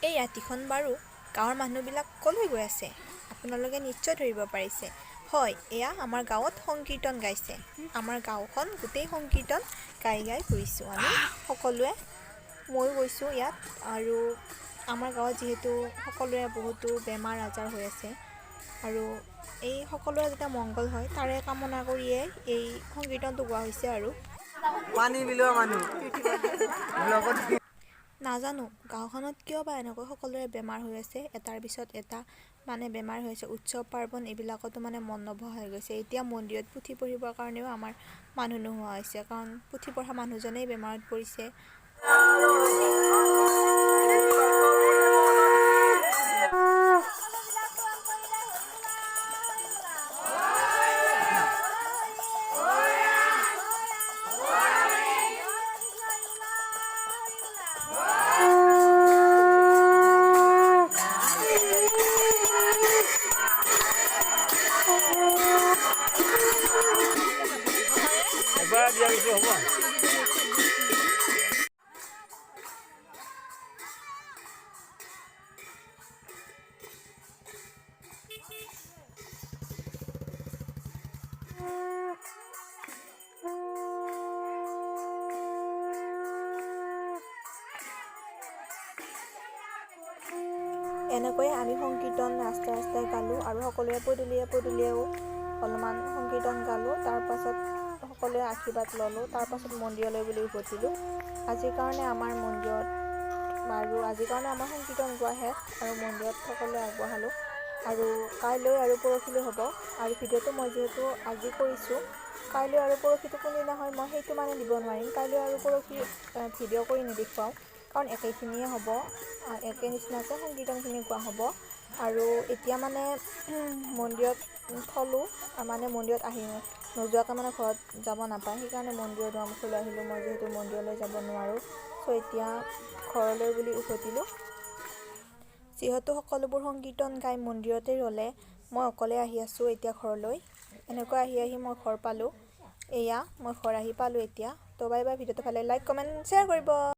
এই ৰাতিখন বাৰু গাঁৱৰ মানুহবিলাক ক'লৈ গৈ আছে? আপোনালোকে নিশ্চয় ধৰিব পাৰিছে। হয়, এয়া আমাৰ গাঁৱত সংকীৰ্তন গাইছে। আমাৰ গাঁওখন গোটেই সংকীৰ্তন গাই গাই ফুৰিছোঁ আমি সকলোৱে। ময়ো গৈছোঁ ইয়াত। আৰু আমাৰ গাঁৱত যিহেতু সকলোৰে বহুতো বেমাৰ আজাৰ হৈ আছে আৰু এই সকলোৰে যাতে মংগল হয় তাৰে কামনা কৰিয়ে এই সংকীৰ্তনটো গোৱা হৈছে। আৰু পানী মিলোৱা মানুহ লগত। নাজানো গাঁওখনত কিয় বা এনেকৈ সকলোৰে বেমাৰ হৈ আছে, এটাৰ পিছত এটা মানে বেমাৰ হৈ আছে। উৎসৱ পাৰ্বণ এইবিলাকতো মানে মন নবহা হৈ গৈছে। এতিয়া মন্দিৰত পুথি পঢ়িবৰ কাৰণেও আমাৰ মানুহ নোহোৱা হৈছে, কাৰণ পুথি পঢ়া মানুহজনেই বেমাৰত পৰিছে। এবাৰ দিয়া গৈছে হ'ব। এনেকৈয়ে আমি সংকীৰ্তন ৰাস্তাই ৰাস্তাই গালোঁ আৰু সকলোৱে পদূলিয়ে পদূলিয়েও অলপমান সংকীৰ্তন গালোঁ। তাৰপাছত সকলোৱে আশীৰ্বাদ ল'লোঁ, তাৰপাছত মন্দিৰলৈ বুলি উভতিলোঁ। আজিৰ কাৰণে আমাৰ মন্দিৰত আৰু আজিৰ কাৰণে আমাৰ সংকীৰ্তন গোৱা শেষ আৰু মন্দিৰত সকলোৱে আগবঢ়ালোঁ। আৰু কাইলৈ আৰু পৰহিলৈ হ'ব। আৰু ভিডিঅ'টো মই যিহেতু আজি কৰিছোঁ, কাইলৈ আৰু পৰহিটো কোনদিনা হয় মই সেইটো মানে দিব নোৱাৰিম। কাইলৈ আৰু পৰহি ভিডিঅ' কৰি নেদেখুৱাওঁ, কাৰণ একেখিনিয়ে হ'ব, একে নিচিনাকৈ সংকীৰ্তনখিনি গোৱা হ'ব। আৰু এতিয়া মানে মন্দিৰত থলোঁ, মানে মন্দিৰত আহি নোযোৱাকৈ মানে ঘৰত যাব নাপায়, সেইকাৰণে মন্দিৰৰ দুৱাৰমুখলৈ আহিলোঁ। মই যিহেতু মন্দিৰলৈ যাব নোৱাৰোঁ, চ' এতিয়া ঘৰলৈ বুলি উভতিলোঁ। যিহেতু সকলোবোৰ সংকীৰ্তন গাই মন্দিৰতে ৰ'লে, মই অকলে আহি আছোঁ এতিয়া ঘৰলৈ। এনেকৈ আহি আহি মই ঘৰ পালোঁ। এয়া মই ঘৰ আহি পালোঁ এতিয়া। তো বাই বাই। ভিডিঅ'টো ভাল লাগিলে লাইক, কমেণ্ট, শ্বেয়াৰ কৰিব।